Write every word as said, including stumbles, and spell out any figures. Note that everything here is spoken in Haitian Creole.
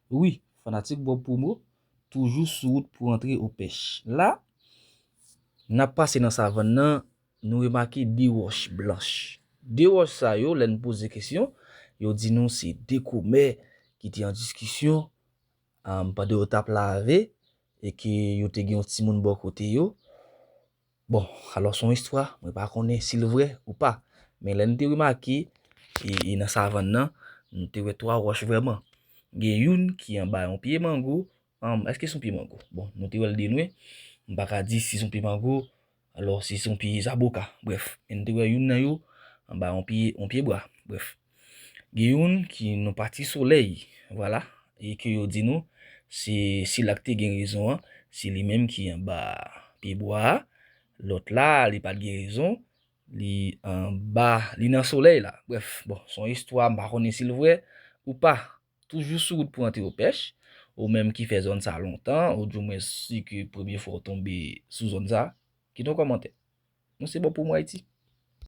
Wi, fanatik Bob Promo, toujou sou wout pou antre o pèch. La, n ap pase nan savann nan, nou remake de wòch blanch. De wòch sa yo, lè n poze kesyon, yo di nou se de kòmè ki te an diskisyon, um, pandan yo t ap lave, e ke yo te gen yon timoun bò kote yo. Bon, alò se yon istwa, mwen pa konnen si l vrè ou pa. Men lè n te remake, e, e nan savann nan, nou te wè twa wòch vrèman. Gen youn ki anba yon pye mango, um, èske se yon pye mango? Bon, nou te wè l denwe, m pa ka di si se yon pye mango, alò si se yon pye zaboka. Brèf, men nou te wè youn nan yo anba yon pye, yon pye bwa. Brèf, gen youn ki nan pati solèy, vwala, e ke yo di nou, se sila k te gen rezon an, se li menm ki anba pye bwa a, lòt la, li pa t gen rezon, li anba, li nan solèy la. Brèf, bon, se yon istwa, m pa konnen si l vrè ou pa. Toujou sou wout pou antre o pèch, ou menm ki fè zòn sa lontan, ou di mwens si ke premye fwa w tonbe sou zòn sa, kite yon kòmantè. Nou se Bob Promo Ayiti.